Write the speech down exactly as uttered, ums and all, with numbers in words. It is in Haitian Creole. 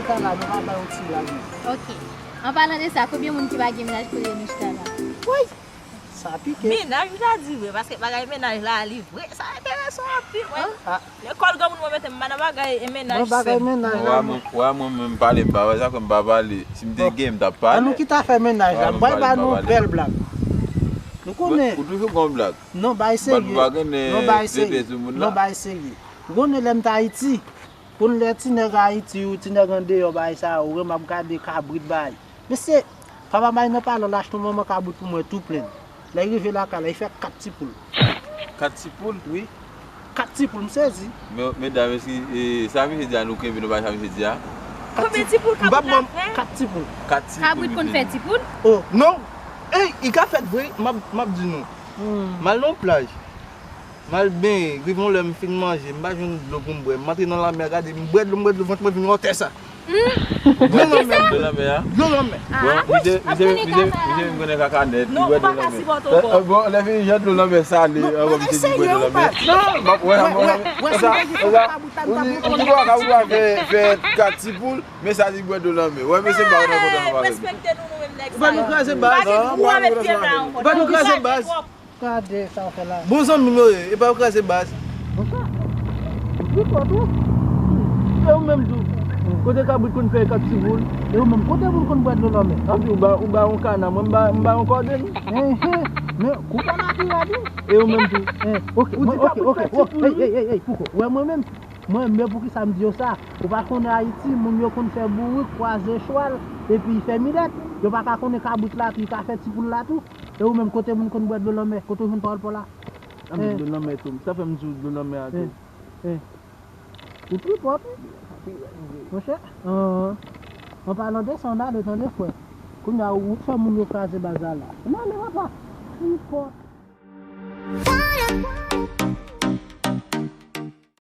Sa la, nou pa bay yon ti blag. Ok. An palan de sa, konbyen moun ki pa gen mennaj kote nou chita la? Woy! Sa pike. Mennaj ou ta di vre, paske bagay mennaj la, li vre. Sa enteresan anpil, mwen. Ah. Lekòl granmoun mwen mete m pa nan bagay e mennaj. Bon, bagay sèm. Mennaj la, wa, mwen, wa, mwen menm pale, m pa wè sa, kòm m pa pale. Si m te gen, m t ap pale. An nou ki ta fè mennaj la, mwen bay ba nou bèl blag. Nou konnen. Ou toujou gon blag. Non, bay serye. Non, bay serye. Non, bay serye. Ou konnen lè m t Ayiti. Konn lè ti nèg Ayiti ou ti nèg andeyò bay sa yo, ou wè m ap gade kabrit bay. Mesye, papa may nan palan l achte yon manman kabrit pou mwen tou plen. Lè l rive lakay la, li fè kat ti poul. Kat ti poul? Wi. Kat ti poul, m sezi. Men, medam, eski, e, sa misye di a, nou kenbe, nou bay sa misye di a? Konbyen ti poul kabrit la fè? Kat ti poul. Kat ti poul. Kabrit konn fè ti poul? Oh. Non. Ey, i ka fèt vre, m ap, m ap di nou. M al nan yon plaj. M al benyen, rive yon lè m fin manje, m pa jwenn dlo pou m bwè. M antre nan lanmè a, gade, m bwè dlo, m bwè dlo, vant mwen vin wotè sa. Dlo lanmè. Dlo lanmè a? Dlo lanmè. Bon, misye, misye, misye, misye vin konnen kaka nèt, li bwè dlo lanmè. Eh, eh, bon, lè fini, jan dlo lanmè sale, eh, bon, misye di bwè dlo lanmè. Non, m ap wè, m ap wè, sa, sa, ou di, ou di, ou di, fè, fè kat ti poul, men sa di bwè dlo lanmè. Wè, mesye, m pa kontan kontan anba. Respekte nou, nou menm nèg sa yo. Ou pa nou kraze baz. Pa gen gou avèk pye m la ankò. Ou pa nou kraze baz. Gade sa w fè la. Bon zanmi m yo ye, epa yo kraze baz. Bon sa. Ou pi fò tou. E ou menm tou. Kote kabrit konn fè kat ti poul? E ou menm, kote moun konn bwè dlo lanmè? Anpi ou ba, ou ba yon kana, mwen m ba, m ba yon kòden. Enhen. Men kou pa matirad wi. E ou menm tou. Eh, ok, ou di ok, kabrit ok, fè ti poul. Ey, ey, ey, ey, Pouko. Wè mwen menm. Mwen, men poukisa m di yo sa? Ou pa konnen Ayiti, moun yo konn fè bourik, kwaze chwal, epi fè milèt. Yo pa ka konnen kabrit la tou, li ka fè ti poul la tou. E ou menm, kote moun konn bwè dlo lanmè? Kote w jwenn pawòl pa w la? Anpi dlo lanmè tou. Sa fè m di w dlo lanmè a tou. Eh, eh. Ou tripòt wi. Monchè, an, an palan de sa, ann ale tande frè. Kounye a, ou fè moun yo kraze baz la la. Ann ale papa. Tripòt.